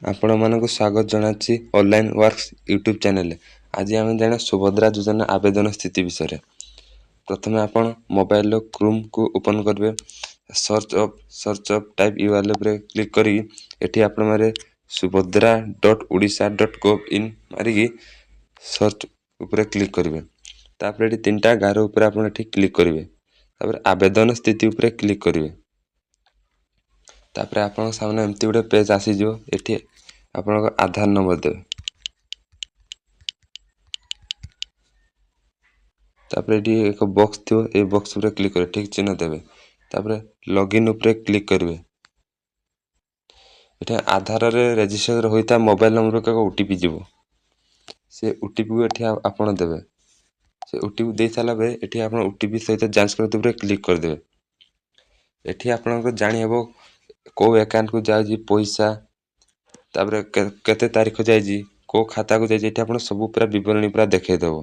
ଆପଣମାନଙ୍କୁ ସ୍ୱାଗତ ଜଣାଉଛି ଅନଲାଇନ୍ ୱାର୍କସ୍ ୟୁଟ୍ୟୁବ୍ ଚ୍ୟାନେଲରେ। ଆଜି ଆମେ ଜାଣିବା ସୁଭଦ୍ରା ଯୋଜନା ଆବେଦନ ସ୍ଥିତି ବିଷୟରେ। ପ୍ରଥମେ ଆପଣ ମୋବାଇଲର କ୍ରୋମ୍କୁ ଓପନ୍ କରିବେ। Search of type URL ଉପରେ କ୍ଲିକ୍ କରିକି ଏଠି ଆପଣ ମାରିବେ subhadra.odisha.gov in ମାରିକି ସର୍ଚ୍ଚ ଉପରେ କ୍ଲିକ୍ କରିବେ। ତାପରେ ଏଠି ତିନିଟା ଗାର ଉପରେ ଆପଣ ଏଠି କ୍ଲିକ୍ କରିବେ। ତାପରେ ଆବେଦନ ସ୍ଥିତି ଉପରେ କ୍ଲିକ୍ କରିବେ। ତାପରେ ଆପଣଙ୍କ ସାମ୍ନା ଏମିତି ଗୋଟେ ପେଜ୍ ଆସିଯିବ। ଏଠି ଆପଣଙ୍କ ଆଧାର ନମ୍ବର ଦେବେ। ତାପରେ ଏଠି ଏକ ବକ୍ସ ଥିବ, ଏଇ ବକ୍ସ ଉପରେ କ୍ଲିକ୍ କରିବେ, ଠିକ୍ ଚିହ୍ନ ଦେବେ। ତାପରେ ଲଗ୍ଇନ୍ ଉପରେ କ୍ଲିକ୍ କରିବେ। ଏଠି ଆଧାରରେ ରେଜିଷ୍ଟର ହୋଇଥିବା ମୋବାଇଲ ନମ୍ବରକୁ ଏକ OTP ଯିବ। ସେ OTPକୁ ଏଠି ଆପଣ ଦେବେ। ସେ OTP ଦେଇ ସାରିଲା ପରେ ଏଠି ଆପଣ OTP ସହିତ ଯାଞ୍ଚ କରନ୍ତୁ ଉପରେ କ୍ଲିକ୍ କରିଦେବେ। ଏଠି ଆପଣଙ୍କ ଜାଣିହେବ କେଉଁ ଆକାଉଣ୍ଟକୁ ଯାଉଛି ପଇସା, ତାପରେ କେତେ ତାରିଖ ଯାଇଛି, କେଉଁ ଖାତାକୁ ଯାଇଛି। ଏଠି ଆପଣ ସବୁ ପୁରା ବିବରଣୀ ପୁରା ଦେଖେଇଦେବ।